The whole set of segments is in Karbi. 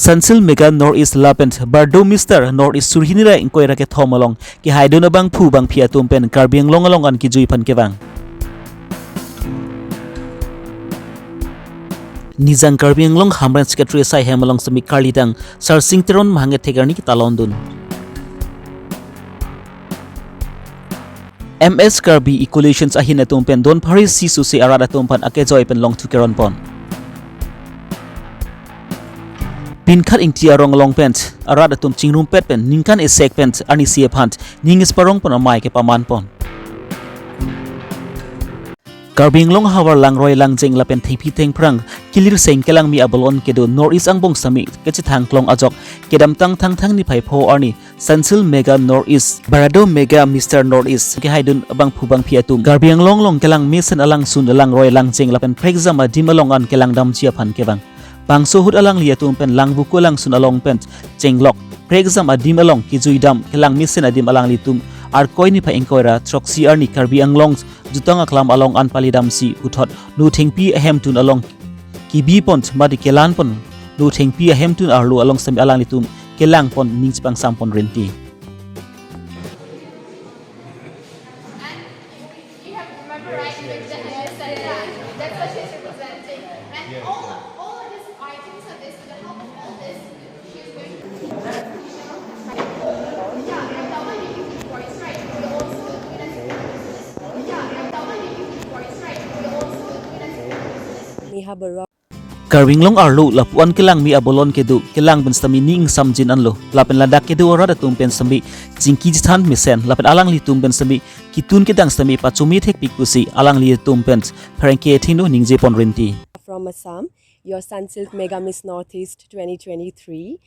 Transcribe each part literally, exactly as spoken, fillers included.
Sunsilk Mega North East lapen Barado Mister North East suri hini ra ingkoi ra kethom along kehaidun abangphu bangphi atum pen Karbi Anglong along an kejui aphan kevang. Nijang Karbi Anglong Hamren Secretary asai hem along semi karlidang Sarsing Teron mahang ethek arni ketalondun. M S Karbi Eco Relations ahin atum pen don phari si susi arat atum aphan akejoi pen longthu keron pon. Pinkhat Ingti arong along pen arat atum chingrumpet pen ningkan esek pen arnisi aphan ning isparong pon amei kepaman pon. Karbi Anglong ahavar langroi langjeng lapen thengpi thengphrang kilir seng kelangmi abolon kedo North East angbong semi kechethang klong ajok kedamtang Thangthang niphai pho arni Sunsilk Mega North East, Barado Mega Mister North East kehaidun abangphu bangphi atum Karbi Anglong along kelang mesen alangsun alangroi langjeng lapen prekjam adim along an kelang damji aphan kevang. Bangso ahut alangli atum pen langvoku alangsun along pen chenglok prekjam adim along kejui dam kelang mesen adim alanglitum Arkoi niphai ingkoi ra throksi arni Karbi Anglong jutang aklam along an palidamsi puthot nu thengpi ahemtun along kebi pon mate kelang pon nu thengpi ahemtun arlo along semi alanglitum kelang pon ning chipangsam pon rinti. And you have to remember, right, you have to understand that. That's what she's representing. And all, all of these items are this, with the help of all this, she's going to. Yeah, and that one you can voice, right? You also do it as a, yeah, and that one you can voice, right? You also do it as a. Neha Baruah. Karbi Anglong arlo lapu-an kelangmi abolon kedo kelang pen semi ning ingsamjin anlo lapen ladak kedo arat atum pen semi chingki chethan mesen lapen alanglitum pen semi kitun kedang semi pachumi thekpik pusi alanglitum pen pherangke thengno ningje pon rinti. From Assam, your Sunsilk Mega Miss Northeast twenty twenty-three.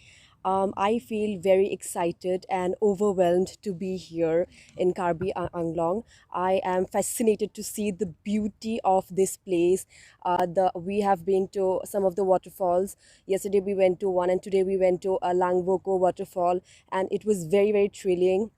Um, I feel very excited and overwhelmed to be here in Karbi A-, Anglong. I am fascinated to see the beauty of this place. Uh, the, we have been to some of the waterfalls. Yesterday we went to one, and today we went to a Langvoku waterfall, and it was very, very thrilling.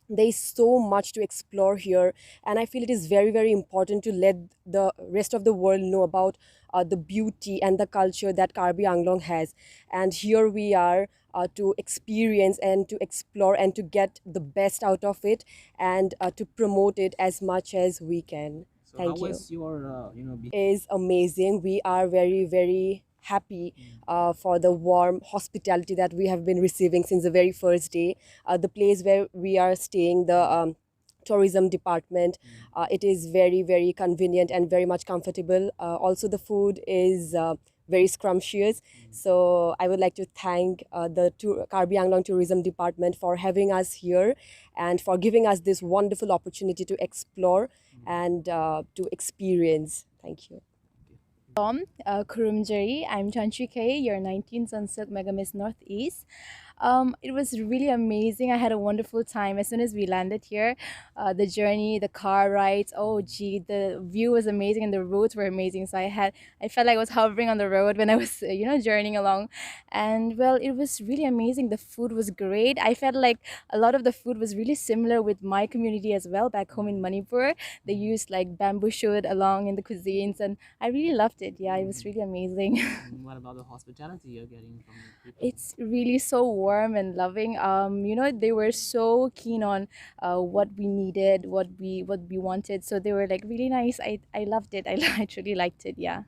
There is so much to explore here, and I feel it is very, very important to let the rest of the world know about, uh, the beauty and the culture that Karbi Anglong has. And here we are, uh, to experience and to explore and to get the best out of it, and, uh, to promote it as much as we can. So thank how you. Was your, uh, you know, be- Is amazing. We are very, very happy, mm, uh, for the warm hospitality that we have been receiving since the very first day. Uh, the place where we are staying, the, um, tourism department, mm, uh, it is very, very convenient and very much comfortable. Uh, also, the food is, uh, very scrumptious. Mm. So I would like to thank, uh, the tour, Karbi Anglong Tourism Department for having us here and for giving us this wonderful opportunity to explore, mm, and, uh, to experience. Thank you. Tom, uh, Kurumjari. I'm Chanchi K, your nineteen Sunsilk Mega Miss Northeast. Um, it was really amazing. I had a wonderful time. As soon as we landed here, uh, the journey, the car rides, oh gee, the view was amazing and the roads were amazing. So I had, I felt like I was hovering on the road when I was, uh, you know, journeying along. And well, it was really amazing. The food was great. I felt like a lot of the food was really similar with my community as well, back home in Manipur. They used, like, bamboo shoot along in the cuisines, and I really loved it. Yeah, it was really amazing. And what about the hospitality you're getting from the people? It's really so warm and loving. Um, you know, they were so keen on, uh, what we needed, what we, what we wanted. So they were, like, really nice. I, I loved it. I, I truly liked it. Yeah.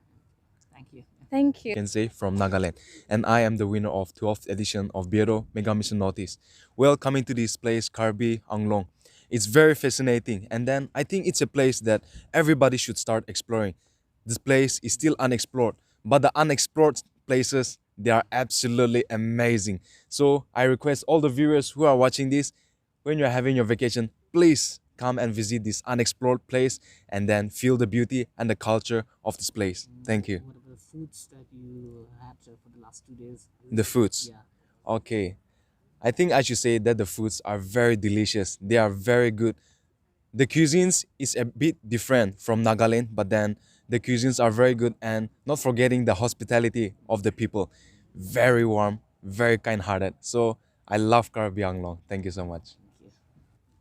Thank you. Thank you. Can say from Nagaland, and I am the winner of twelfth edition of Barado Mega Miss Northeast. Well, coming to this place, Karbi Anglong, it's very fascinating, and then I think it's a place that everybody should start exploring. This place is still unexplored, but the unexplored places, they are absolutely amazing. So I request all the viewers who are watching this, when you're having your vacation, please come and visit this unexplored place and then feel the beauty and the culture of this place. Mm, thank you. What about the foods that you had, uh, for the last two days? The foods? Yeah. Okay. I think I should say that the foods are very delicious. They are very good. The cuisines is a bit different from Nagaland, but then the cuisines are very good, and not forgetting the hospitality of the people. Very warm, very kind-hearted. So I love Karbi Anglong. Thank you so much.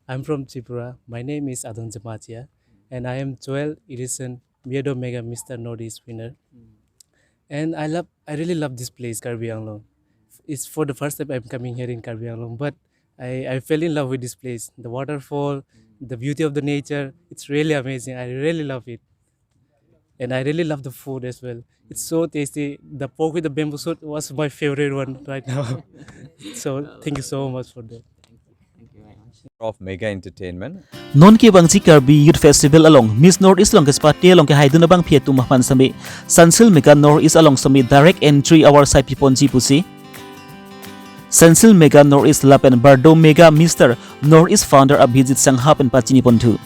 I'm from Tripura. My name is Adon Jamatia, and I am twelve edition Barado Mega Mister Northeast winner. And I love, I really love this place, Karbi Anglong. It's for the first time I'm coming here in Karbi Anglong, but I, I fell in love with this place. The waterfall, the beauty of the nature, it's really amazing. I really love it. And I really love the food as well. It's so tasty. The pork with the bamboo shoot was my favorite one right now. So thank you so much for that. Of Mega Entertainment. Non kevangji Karbi Youth Festival along Miss North East along kachepate along kehaidun abangpi atum aphan sitame Sunsilk Mega North East along sitame direct entry award sai piponji pusi Sunsilk Mega North East lapen Bardo Mega Mister North East founder Abhijit Sangha pen pachini ponthu.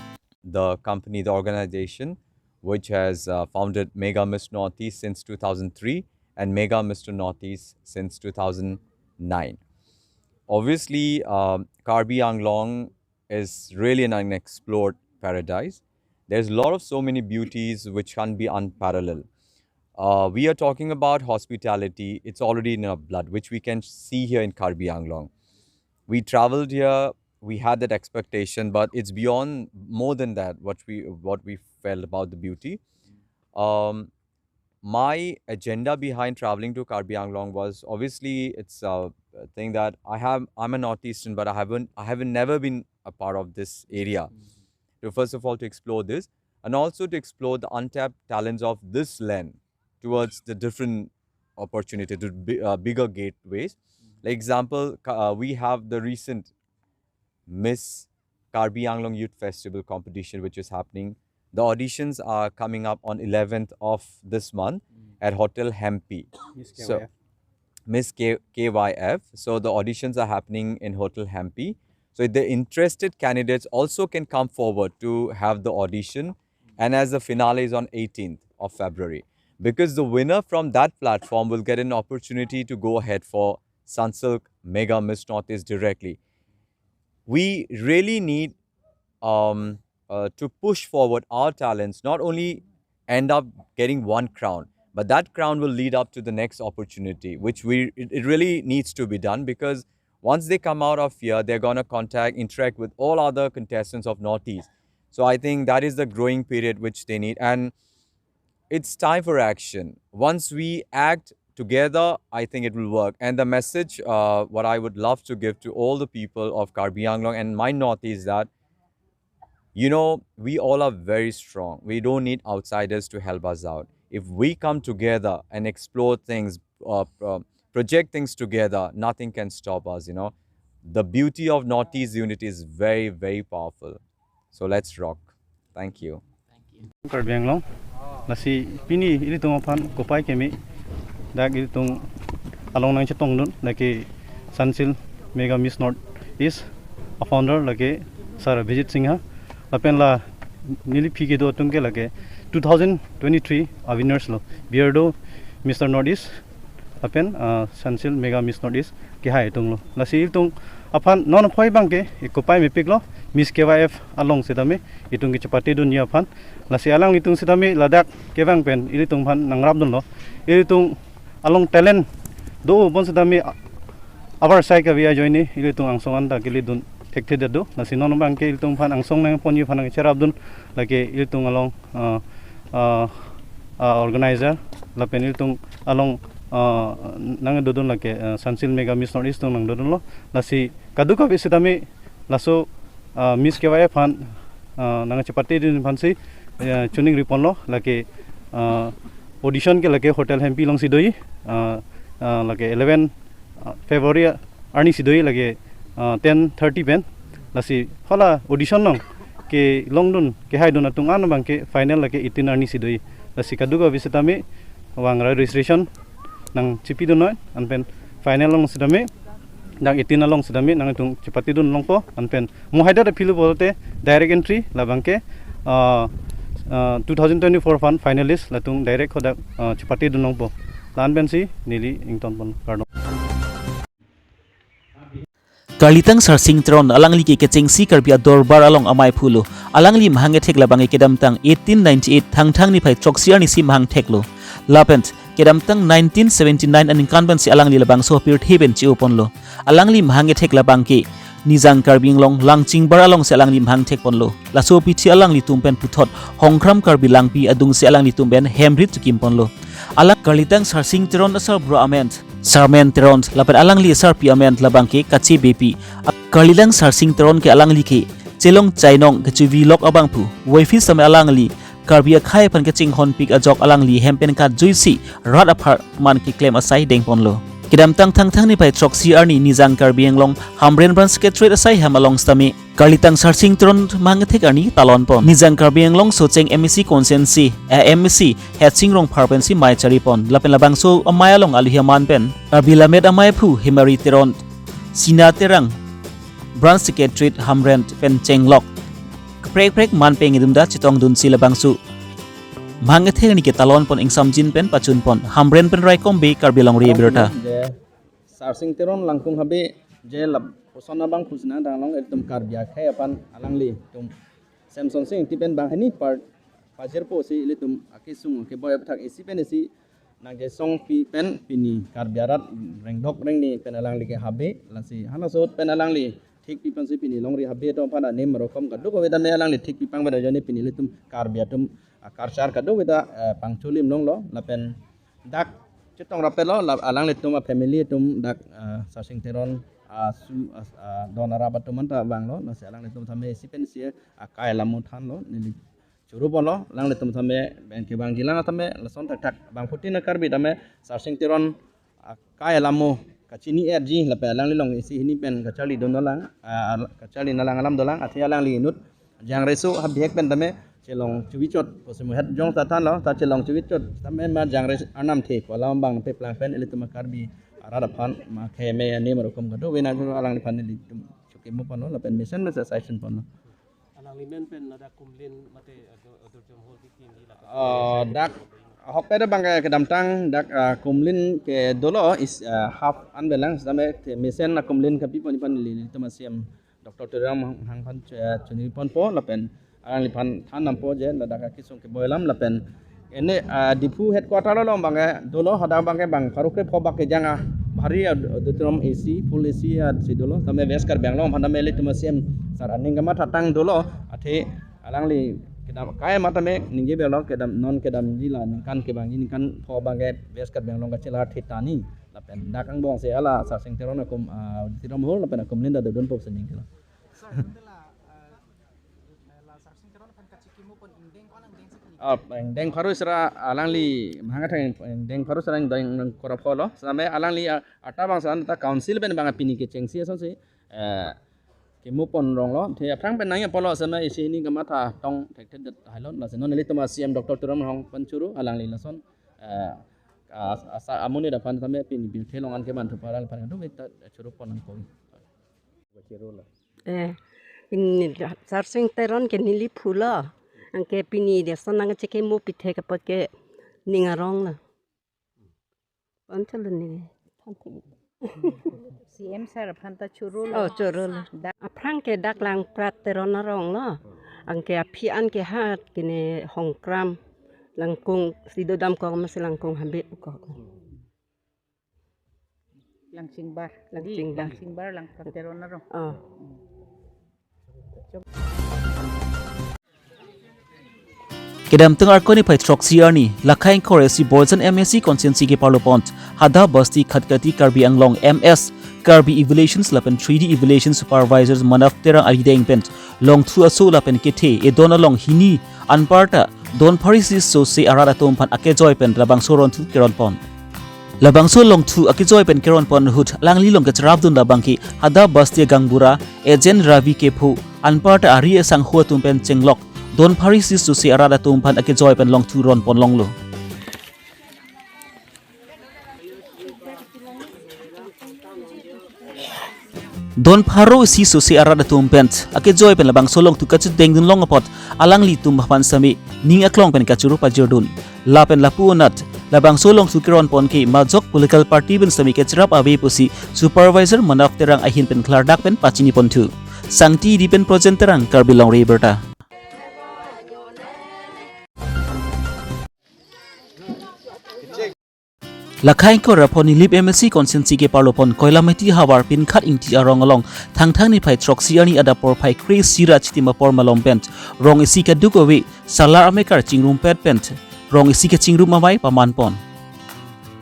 The company, the organization, which has uh, founded Mega Miss Northeast since two thousand three and Mega Mister Northeast since two thousand nine. Obviously, um, Karbi Anglong is really an unexplored paradise. There's a lot of so many beauties which can't be unparalleled. Uh, we are talking about hospitality. It's already in our blood, which we can see here in Karbi Anglong. We traveled here. We had that expectation, but it's beyond, more than that, what we what we felt about the beauty. Um, my agenda behind traveling to Karbi Anglong was, obviously, it's a thing that I have. I'm a Northeastern, but I haven't I haven't never been a part of this area. To first of all, to explore this, and also to explore the untapped talents of this land towards the different opportunity, to bi- uh, bigger gateways. Like example, Ka- uh, we have the recent Miss Karbi Anglong Youth Festival competition, which is happening. The auditions are coming up on eleventh of this month at Hotel Hampi. So, Miss K- KYF. So the auditions are happening in Hotel Hampi. So the interested candidates also can come forward to have the audition, and as the finale is on eighteenth of February, because the winner from that platform will get an opportunity to go ahead for Sunsilk Mega Miss Northeast directly. We really need um, uh, to push forward our talents, not only end up getting one crown, but that crown will lead up to the next opportunity, which we it, it really needs to be done, because once they come out of here, they're going to contact, interact with all other contestants of Northeast. So I think that is the growing period which they need, and it's time for action. Once we act together, I think it will work. And the message, uh, what I would love to give to all the people of Karbi Anglong and my Northeast, is that, you know, we all are very strong. We don't need outsiders to help us out. If we come together and explore things, uh, uh, project things together, nothing can stop us. You know, the beauty of Northeast unity is very, very powerful. So let's rock. Thank you. Karbi Anglong. Lasi pini ilitum aphan kopai keme dak ilitum along nangchetongdun lake Sunsilk Mega Miss Northeast a founder lake Sir Abhijit Singha. Lapen la neli aphi kedo atum ke lake two thousand twenty-three a winners lo. Bardo Mister Northeast lapen uh, Sunsilk Mega Miss Northeast kehai atum lo. Lasi ilitum aphan non aphoi abangke kopai mepiklo Miss KYF along sitame itum kechepatedunji aphan. Lasi alanglitum sitame ladak kevang pen ilitum aphan nangrapdunlo. Ilitum along talent do bon sitame avarsai kavi ajoine ilitum angsong anta kelidun thekthedetdo. Lasi non abangke ilitum aphan angsong nangponji aphan nangcherapdun lake ilitum along uh, uh, uh, organizer lapen ilitum along uh, nangdodun lake uh, Sunsilk Mega Miss Northeast atum nangdodunlo. Lasi kadokave sitame laso uh, Miss KYF aphan uh, nangchepatedun aphansi uh, choningriponlo lake uh, audition ke lake Hotel Hampi alongsi doji uh, uh, lake eleven uh, February arnisi doji lake uh, ten thirty pen. Lasi hala audition along kelongdun kehaidun atum an abangke final lake eighteen arnisi doji. Lasi kadokave sitame vangra registration nangchipidun noi, anpen final along sitame dak eighteen along sitame nangtum chepatedun longpo, anpen mo haidat aphi lo pulote direct entry labangke uh, uh, two thousand twenty-four aphan finalist latum direct hadak uh, chepatedun longpo. La-an pensi neli ingtonpon, kardom. Karlitang Sarsing Teron alangli ke kechengsi Karbi Adorbar along amei phulu. Alangli mahang kethek labangke kedamtang eighteen ninety-eight Thangthang niphai throksi arnisi mahang theklo. Lapen kedamtang nineteen seventy-nine aningkan pensi alangli labangso pirthe pen che-oponlo. Alangli mahang kethek labangke Nijang Karbi Anglong Langchingbar alongsi alangli mahang thekponlo. Laso aphi alanglitum pen puthot Hongkram Karbi Langpi adungsi alanglitum pen hemrit chekimponlo. Alang Karlitang Sarsing Teron asarbura amen Sarmen Teron lapen alangli sarpi amen labang ke Kache Beypi. Karlilang Sarsing Teron ke alangli ke chelong chainong kechuvilok abangphu. Voiphit sitame alangli Karbi akhei aphan kachinghonpik ajok alangli hem pen katjuisi rat apharman keklem asai dengponlo. Kedamtang Thangthang niphai throksi arni Nijang Karbi Anglong Hamren Branch Secretariat asai hem along sitame Karlilang Sarsing Teron mangethek arni talonpon. Nijang Karbi Anglong Socheng M A C constituency, eh, M A C Headsing Rongphar pensi mei charipon. Lapen labangso amei along aluhi aman pen Karbi Lammet Amei aphu Hemari Teron, Sina Terang, Branch Secretariat Hamren pen chenglok kaprek kaprek man pengidunda chetongdunsi labangso mangethek arni ke talonpon, ingsamjin pen pachunpon. Hamren pen Raikom Bey, Karbi Longri Abirta. Je Sarsing Teron langkung habe je lapuson abangphu si nangdanglo, ilitum Karbi akhei aphan alanglitum Semsonsing Ingti pen banghini part pajirpo si ilitum akesung keboi aphuthak isi pen isi nangkesongpi pen pini Karbi arat rengdok rengni pen alangli ke habe, lasi halaso ahut pen alangli thikpi pensi pini longri habe atum aphan anim arokom kadokave tame alangli thikpi pang pada jone pini ilitum Karbi atum a-culture kadokave ta, eh, pangcholim longlo lapen dak chetong rapetlo la alanglitum a-family atum dak, eh, Sarsing Teron asu, as-, ah, don arap atum anta vanglo, lasi alanglitum tame isi pen isi akai alamo thanlo, neli churuponlo, alanglitum tame bang kevangji lang tame lason thakthak bangphutin a-Karbi tame Sarsing Teron akai alamo kachini-etji lapen alangli along isi hini pen kacharlidun dolang, ah, kacharli nalang alam dolang, athe alangli inut jangreso habihek pen tame chelong chuvichot pusi muhet jong ta thanlo, ta chelong chuvichot tame ma jangre arnam the pu alam abang peplang pen ilitum a-Karbi arat aphan ma khei mei anim arokom kadokave nangdun alangliphan ilitum chokimo ponlo lapen mesen mesen saisun ponlo. Alangli men pen ladak Kumlin mate Adu-, Adurjom Hall kekim di ladak. Ah, dak ahokpet abang ke kedamtang dak, ah, Kumlin ke dolo is, ah, half an belang sitame mesen a-Kumlin kapipon iphan ilitum a-C M Doctor Tuliram Ronghang aphan chu-, chuniponpo lapen alangliphan than dampo je ladak akesung keboi alam lapen ene, ah, Diphu headquarter along abang ke dolo, hadak abang ke bang pharo krepho bak kejang a-bhari a-, auditorium A C, full A C asi dolo. Tame West Karbi Anglong aphan tame ilitum a-C M sar aning kamatha tang dolo, athe alangli kedam kai matame ningje belo kedam non kedamji la ningkan kevangji ningkan pho abang ke West Karbi Anglong kachelar theta ni lapen dak angbong si hala Sarsing Teron akum, ah, auditorium hall lapen akumlin ta dodunpo si ning kelo. Sir, kunte la, eh, la Sarsing Teron aphan kachikimo pon ingdeng ko-an angdeng si kini? Ah, ingdeng pharo sera alangli mangethek ingdeng pharo sera ingdeng korapho lo. Sitame alangli, ah, ata bang sa anta council pen bang pini kechengsi asonsi, eh, kimo pon ronglo. The aphrang pen nangji apotlo sitame isi hini kamatha tong thekthedet hailon. Lasi non ilitum a-C M Doctor Tuliram Ronghang aphan churu alangli lason, eh, as-, asa amonit aphan sitame pini birthe along an keman thupa alangphan kadokave ta churu pon nangkok. Eh, pini Sarsing Teron ke neli phu lo. Anke pini lason nangchekimo pithek apot ke ning arong lo. Pon chalo ni. C M sir aphan ta churu lo. Oh, churu lo. Da- Aphrang ke dak Langprat Teron arong lo. Anke aphi an ke ha kene Hongkram Langkung si dodam kok masi Langkung habe kok. Langchingbar. Langchingbar. Langchingbar, Langprat Teron arong. Oh. Kedamtang Arkoi niphai throksi arni, Lakha ingkoi ra isi Borjan M A C constituency keparlo pon, Hada Basti Khatkati Karbi Anglong M S, Karbi Evaluations lapen three D Evaluation Supervisors Manav Terang arideng pen longthu aso lapen kethe edon along hini anparta Donphari isi sose arat atum aphan akejoi pen labangso longthu keron pon. Labangso longthu akejoi pen keron pon ahut alangli along kecherapdun labang ke Hada Basti Gaonbura Ejen Ravi Kephu anparta ari asangho atum pen chenglok Donphari isi sose arat atum aphan akejoi pen longthu ron pon longlo. Donphari isi sose arat atum pen akejoi pen labangso longthu kachedengdun long apot alanglitum aphan sitame ning aklong pen kachuru pajirdun. Lapen lapu anat labangso longthu keron pon ke majok political party pen sitame kecherap ave pusi Supervisor Manav Terang ahin pen klardak pen pachini ponthu. Sangti Dipin Projen Terang, Karbi Longri Abirta. Lakha ingkoi ra pho Nilip M A C constituency keparlo pon Koilamati havar Pinkhat Ingti arong along Thangthang niphai throksi arni adap porphai kre-isi ra chitim apor malom pen rong isi kadokave salar amekar chingrumpet pen rong isi kachingrum amei paman pon.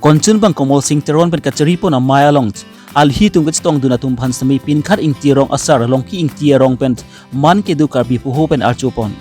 Konchunbang Komol Sing Teron pen kachari pon amei along alhi atum kachetongdun atum aphan sitame Pinkhat Ingti arong asar Longki Ingti arong pen man kedo Karbi poho pen archupon.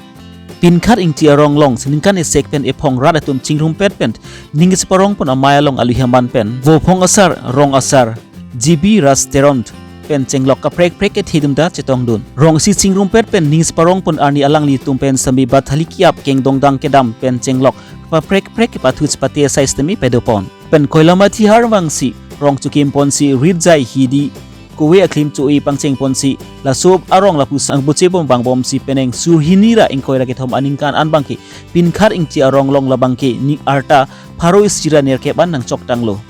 Pinkhat Ingti arong along si ningkan esek pen ephong rat atum chingrumpet pen ning siparong pon amei along alui haman pen vophong asar rong asar G B Ras Teron pen chenglok kaprek prek kethe atum ta chetongdun. Rong isi chingrumpet pen ning siparong pon arni alanglitum pen sitame bathali kiap kengdongdang kedam pen chenglok kaprek prek kepathu chepate asai sitame padopon. Pen Koilamati har vangsi rong chukim ponsi rit jai hidi kove aklim cho-e pangcheng ponsi laso arong lapuson angbuche bom bang bomsi penang sur hini ra ingkoi ra kethom aningkan an abangke Pinkhat Ingti arong along labangke ni arta pharo isi ra nerkep an nangchok tanglo.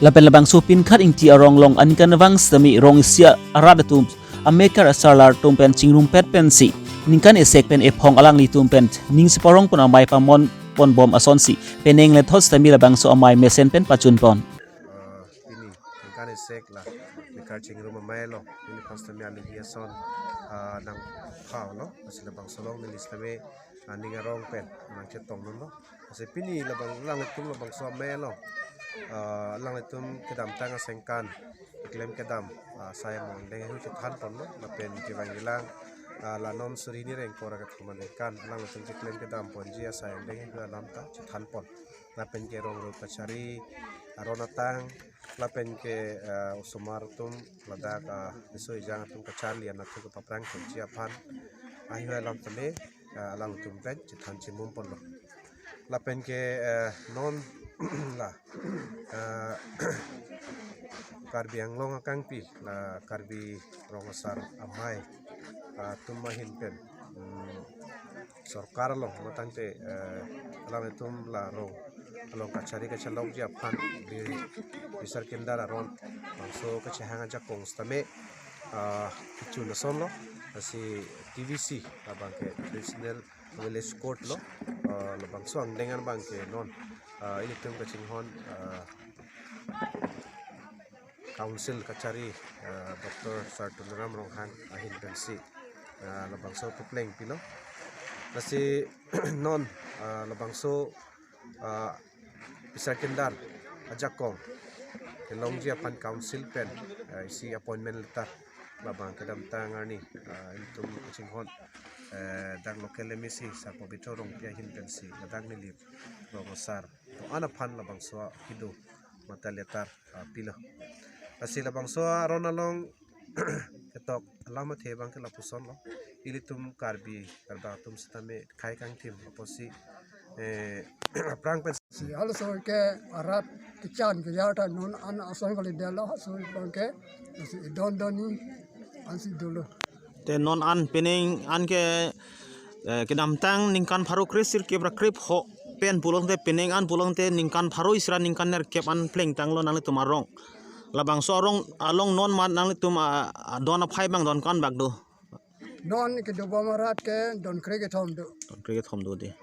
Lapen labangso Pinkhat Ingti arong along aningkanvang sitame rong isi arat atum amekar asarlar atum pen chingrumpet pensi ningkan esek pen ephong alanglitum pen ning siparong pon amei pamon pon bom asonsi penang lethot sitame labangso amei mesen pen pachun pon. Ah, pini ningkan esek la mekar chingrum amei along pini aphan sitame alangli ason, ah, nangpha lo, lasi labangso along neli sitame, ah, ning arong pen nangchetongdunlo. Lasi pini labang alanglitum labangso amei along, ah, alanglitum kedamtang asengkan keklem kedam, ah, asai among deng hu chethan ponlo lapen kevang kelang, ah, la non sur hini ra ingkoi ra kethom aningkan alanglitum keklem kedam ponji asai deng hu alam ta chethan pon. Lapen ke rong ro kachari aron atang lapen ke, ah, osomar atum ladak, ah, riso ejang atum kacharli anatthu kepaprang ponji aphan ahi alam tame, ah, alangtum pen chethan chimum ponlo. Lapen ke, eh, non la, eh, Karbi Anglong akangpi la Karbi rong asar amei, ah, atum ahin pen, hmm, sorkar along matangte, eh, alanglitum la rong along kachari kachelokji aphan bi-, bisar kindar aron bangso kachehang ajakong sitame, ah, kechun asonlo, lasi T V C labangke traditional village court lo, ah, labangso angdeng an abangke non, ah, ilitum kachinghon, ah, council kachari, ah, Doctor Sar Tuliram Ronghang ahin pensi, ah, labangso papleng pilo. Lasi non, ah, labangso, ah, bisar kindar ajakong kelongji aphan council pen, ah, isi appointment letter labang kedamtang arni, ah, ilitum kachinghon, eh, dak local M A C Sar Pobitro Rongpi ahin pensi ladak neli rong asar do-an aphan labangso kedo mate letter, ah, pilo. Lasi labangso aron along ketok alam athe abangke lapuson lo. Ilitum Karbi Karbak atum sitame khei kangthim apotsi, eh, aphrang pen si halaso ke arat kechan kejal ta non an asong kali delo, so abangke si don don ni ansi dolo. Te non an penang an ke, eh, kedamtang ningkan pharo kre sirkep ra krepho pen pulote penang an pulote ningkan pharo isi ra ningkan nerkep an plengtanglo nanglitum arong. Labangso arong along non mat nanglitum, ah, ah, don aphai abang don ko-an bak do? Non kedobom arat ke don kre kethom do. Don kre kethom do de.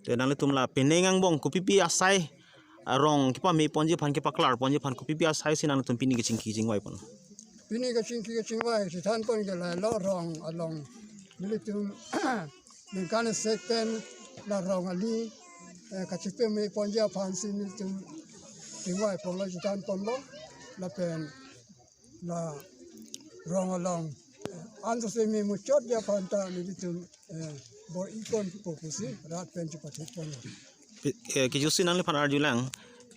Te nanglitum la penang angbong kopipi asai arong kepame ponji aphan kepaklar ponji aphan kopipi asai si nanglitum pini kechingki chingvai pon? Pini kechingki kechingvai chethan pon ke la lo rong along nelitum ningkan esek pen la rong ali, eh, kachipeme ponji aphan si nelitum chingvai ponlo chethan ponlo lapen la rong along, eh, anso semi muchotji aphan ta nelitum, eh, bor-i ponpo pusi rat pen chepathik ponlo. Pi-, eh, kejutsi nangliphan arjulang,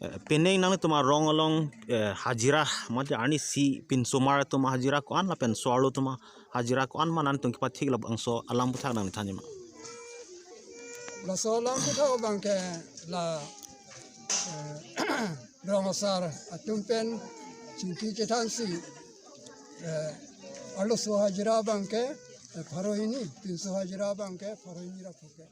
eh, penang nanglitum arong along, eh, hajira mate arnisi pinsomar atum hajira ko-an lapen so-arlo atum hajira ko-an ma nanglitum kepathik labangso alam aputhak nangthanji ma? Laso alam aputhak abangke la, eh, rong asar atum pen chingki chethansi, eh, arloso hajira abangke, eh, pharo hini, pinso hajira abangke pharo hini ra phuke.